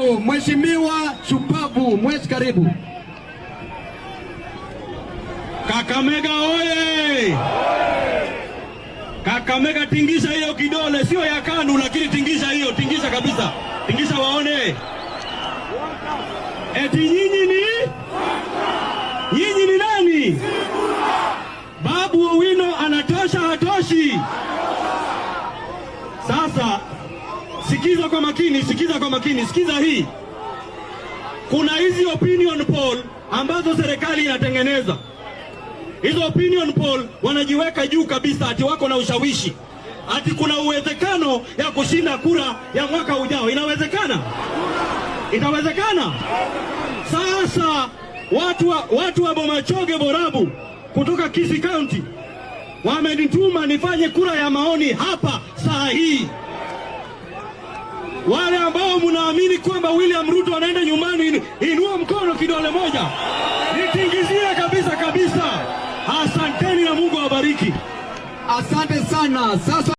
Mheshimiwa Shupavu Mwesh, karibu. Kakamega oye! Kakamega, tingisha hiyo kidole, sio ya KANU, lakini tingisha hiyo, tingisha kabisa, tingisha waone. Eti nyinyi ni nani? Babu Owino anatosha, hatoshi? Sasa sikiza kwa makini, sikiza kwa makini, sikiza hii. Kuna hizi opinion poll ambazo serikali inatengeneza. Hizo opinion poll wanajiweka juu kabisa, ati wako na ushawishi, ati kuna uwezekano ya kushinda kura ya mwaka ujao. Inawezekana? Itawezekana? Sasa watu wa Bomachoge Borabu kutoka Kisii County wamenituma nifanye kura ya maoni hapa saa hii. Wale ambao mnaamini kwamba William Ruto anaenda nyumbani, inua mkono kidole moja, nitingizie kabisa kabisa. Asanteni na Mungu awabariki. Asante sana. Sasa